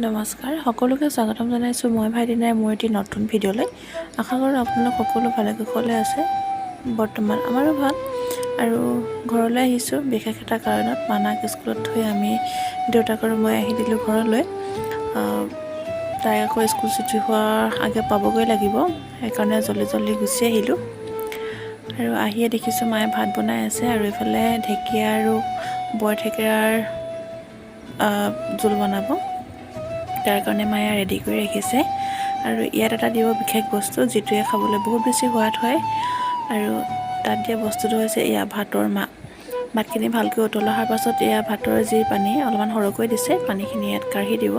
নমস্কাৰ, সকলোকে স্বাগতম জনাইছোঁ মই ভাইটিনাই মোৰ এটি নতুন ভিডিঅ'লৈ। আশা কৰোঁ আপোনালোক সকলো ভালে কুশলে আছে। বৰ্তমান আমাৰো ভাল। আৰু ঘৰলৈ আহিছোঁ বিশেষ এটা কাৰণত। মানাক স্কুলত থৈ আমি দেউতাক আৰু মই আহি দিলোঁ ঘৰলৈ। তাই আকৌ স্কুল ছুটি হোৱাৰ আগে পাবগৈ লাগিব, সেইকাৰণে জল্দি জল্দি গুচি আহিলোঁ। আৰু আহিয়ে দেখিছোঁ মায়ে ভাত বনাই আছে আৰু এইফালে ঢেকীয়া আৰু বৰথেকেৰাৰ জোল বনাব। তাৰ কাৰণে মায়ে ৰেডি কৰি ৰাখিছে। আৰু ইয়াত এটা দিব বিশেষ বস্তু, যিটোৱে খাবলৈ বহুত বেছি সোৱাদ হয়। আৰু তাত দিয়া বস্তুটো হৈছে এয়া ভাতৰ মাহ। ভাতখিনি ভালকৈ উতল অহাৰ পাছত এয়া ভাতৰ যি পানী অলপমান সৰহকৈ দিছে, পানীখিনি ইয়াত কাঢ়ি দিব।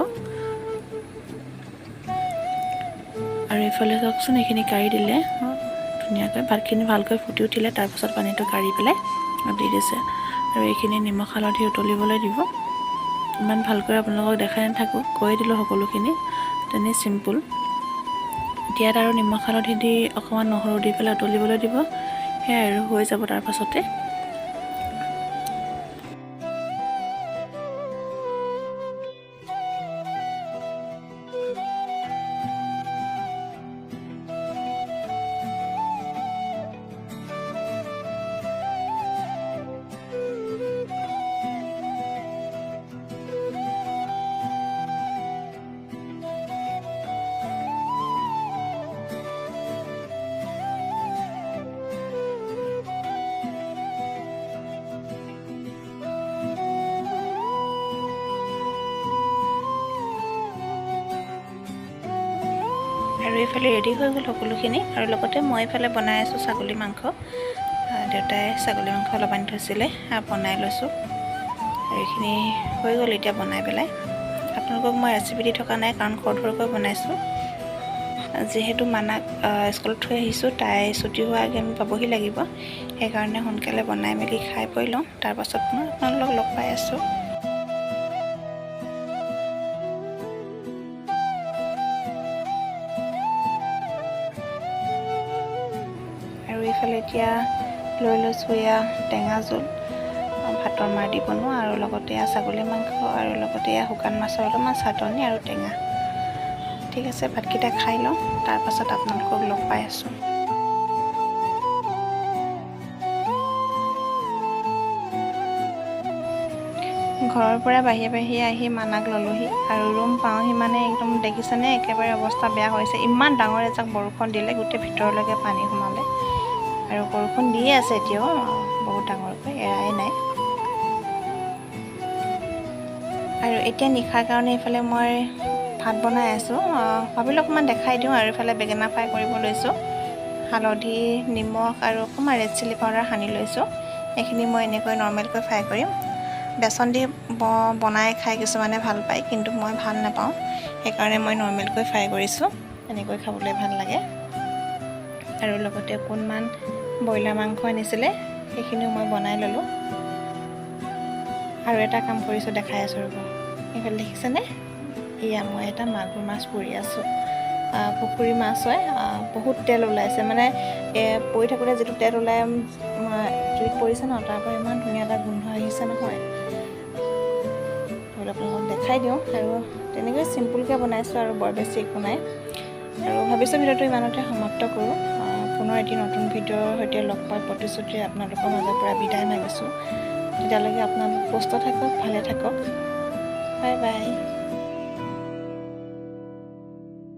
আৰু এইফালে চাওকচোন, এইখিনি কাঢ়ি দিলে ধুনীয়াকৈ। ভাতখিনি ভালকৈ ফুটি উঠিলে তাৰপাছত পানীটো কাঢ়ি পেলাই দি দিছে। আৰু এইখিনি নিমখ হালধি উতলিবলৈ দিব। ইমান ভালকৈ আপোনালোকক দেখাই নাথাকোঁ, কৈ দিলোঁ সকলোখিনি, তেনেই চিম্পুল। এতিয়া আৰু নিমখ হালধি দি অকণমান নহৰু দি পেলাই উতলিবলৈ দিব, সেয়াই আৰু হৈ যাব তাৰপাছতে। আৰু এইফালে ৰেডি হৈ গ'ল সকলোখিনি। আৰু লগতে মই এইফালে বনাই আছোঁ ছাগলী মাংস। দেউতাই ছাগলী মাংস অলপ আনি থৈছিলে, বনাই লৈছোঁ। আৰু এইখিনি হৈ গ'ল এতিয়া বনাই পেলাই। আপোনালোকক মই ৰেচিপি দি থকা নাই, কাৰণ খৰধৰকৈ বনাইছোঁ। যিহেতু মানাক স্কুলত থৈ আহিছোঁ, তাই ছুটি হোৱাৰ আগে আমি পাবহি লাগিব, সেইকাৰণে সোনকালে বনাই মেলি খাই বৈ লওঁ। তাৰপাছত পুনৰ আপোনালোকক লগ পাই আছোঁ। আৰু এইফালে এতিয়া লৈ লৈছোঁ এয়া টেঙা জোল, ভাতৰ মাৰ দি বনোৱা, আৰু লগতে এয়া ছাগলী মাংস, আৰু লগতে এয়া শুকান মাছৰ অলপমান চাটনি আৰু টেঙা। ঠিক আছে, ভাতকেইটা খাই লওঁ, তাৰপাছত আপোনালোকক লগ পাই আছোঁ। ঘৰৰ পৰা বাহিৰে বাহিৰে আহি মানাক ল'লোহি আৰু ৰুম পাওঁহি মানে একদম দেখিছেনে একেবাৰে অৱস্থা বেয়া হৈছে। ইমান ডাঙৰ এজাক বৰষুণ দিলে, গোটেই ভিতৰলৈকে পানী সোমালে। আৰু বৰষুণ দিয়ে আছে এতিয়াও বহুত ডাঙৰকৈ, এৰাই নাই। আৰু এতিয়া নিশাৰ কাৰণে এইফালে মই ভাত বনাই আছোঁ। ভাবিলোঁ অকণমান দেখাই দিওঁ। আৰু এইফালে বেঙেনা ফ্ৰাই কৰিব লৈছোঁ। হালধি, নিমখ আৰু অকণমান ৰেড চিলি পাউডাৰ সানি লৈছোঁ। এইখিনি মই এনেকৈ নৰ্মেলকৈ ফ্ৰাই কৰিম। বেচন দি বনাই খাই কিছুমানে ভাল পায়, কিন্তু মই ভাল নাপাওঁ, সেইকাৰণে মই নৰ্মেলকৈ ফ্ৰাই কৰিছোঁ। এনেকৈ খাবলৈ ভাল লাগে। আৰু লগতে অকণমান ব্ৰইলাৰ মাংস আনিছিলে, সেইখিনিও মই বনাই ল'লোঁ। আৰু এটা কাম কৰিছোঁ, দেখাই আছোঁ ৰ'ব। এইফালে দেখিছেনে, এয়া মই এটা মাগুৰ মাছ পুৰি আছোঁ। পুখুৰী মাছ হয়, বহুত তেল ওলাইছে। মানে পুৰি থাকোঁতে যিটো তেল ওলাই জুইত পৰিছে ন, তাৰ পৰা ইমান ধুনীয়া এটা গোন্ধ আহিছে নহয়, আপোনালোকক দেখাই দিওঁ। আৰু তেনেকৈ চিম্পুলকৈ বনাইছোঁ আৰু বৰ বেছি একো নাই। আৰু ভাবিছোঁ ভিডিঅ'টো ইমানতে সমাপ্ত কৰোঁ। পুনৰ এটি নতুন ভিডিঅ'ৰ সৈতে লগ পোৱাৰ প্ৰতিশ্ৰুতিৰে আপোনালোকৰ মাজৰ পৰা বিদায় মাগিছোঁ। তেতিয়ালৈকে আপোনালোক সুস্থ থাকক, ভালে থাকক। Bye bye.